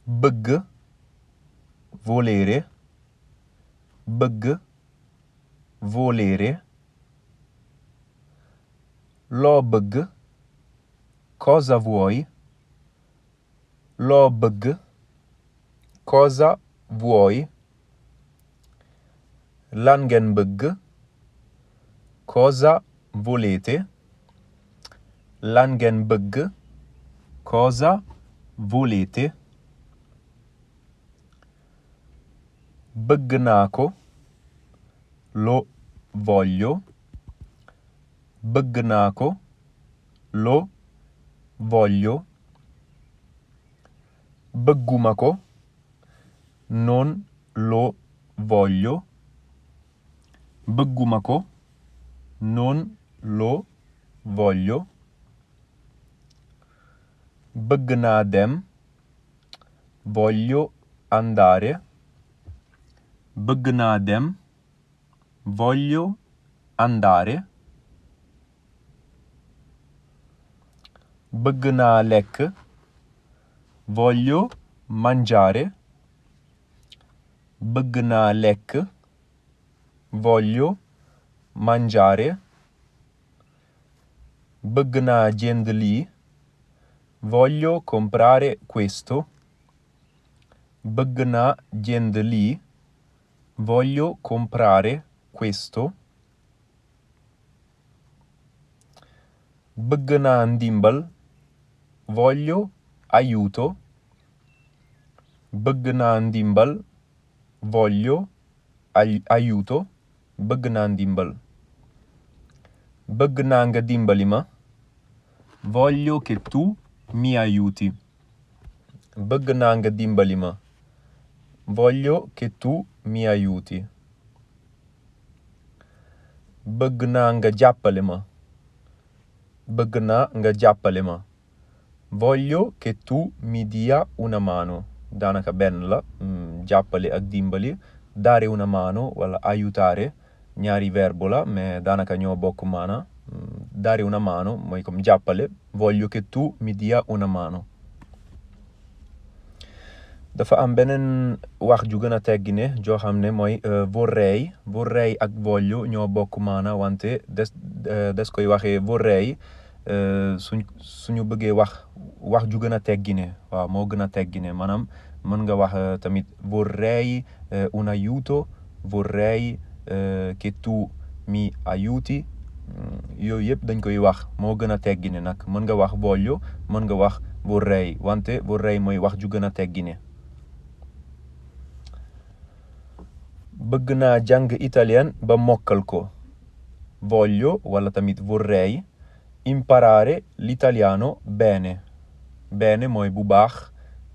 bëgg, volere, bëgg, volere, loo bëgg, cosa vuoi, loo bëgg, cosa vuoi, lan ngeen bëgg, cosa volete, lan ngeen bëgg, cosa volete, bëgg naa ko, lo voglio, bëgg naa ko, lo voglio, bëgguma ko, non lo voglio, bëgguma ko, non lo voglio, bëgg naa dem, voglio andare, bëgg naa dem, voglio andare, bëgg naa lekk, voglio mangiare, bëgg naa lekk, voglio mangiare, bëgg naa jënd lii, voglio comprare questo, bëgg naa jënd lii, voglio comprare questo, bëgg naa ndimbal, voglio aiuto, bëgg naa ndimbal, voglio aiuto, bëgg naa ndimbal, bëgg naa nga dimbali ma, voglio che tu mi aiuti, bëgg naa nga dimbali ma, voglio che tu mi aiuti, bëgg naa nga jàppale ma, bëgg naa nga jàppale ma, voglio che tu mi dia una mano, daanaka benn la, jàppale ak dimbali, dare una mano wala aiutare, ñaari verbo la mais daanaka ñoo bokk maana, dare una mano mooy comme jàppale, voglio che tu mi dia una mano. Dafa am beneen wax ju gën a teggine joo xam ne mooy vorrei, vorrei ak voglio ñoo bokk maana wante des koy waxee vorrei suñu bëggee wax ju gën a teggine, waaw moo gën a teggine, maanaam mën nga wax tamit vorrei un aiuto, vorrei che tu mi aiuti, yooyu yëpp dañ koy wax, moo gën a teggine nag, mën nga wax voglio, mën nga wax vorrei, wante vorrei mooy wax ju gën a teggine. bëgg naa jàng italien ba mokkal ko, voglio wala tamit vorrei imparare l'italiano bene, bene mooy bu baax,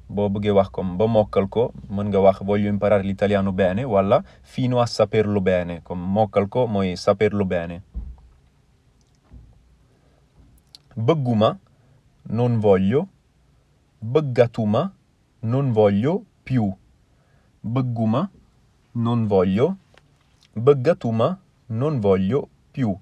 boo bëggee wax comme ba mokkal ko mën nga wax voglio imparare l'italiano bene wala fino a saperlo bene, comme mokkal ko mooy saperlo bene. bëgguma, non voglio, bëggatuma, non voglio più, bëgguma, non voglio, bëggatuma, non voglio più.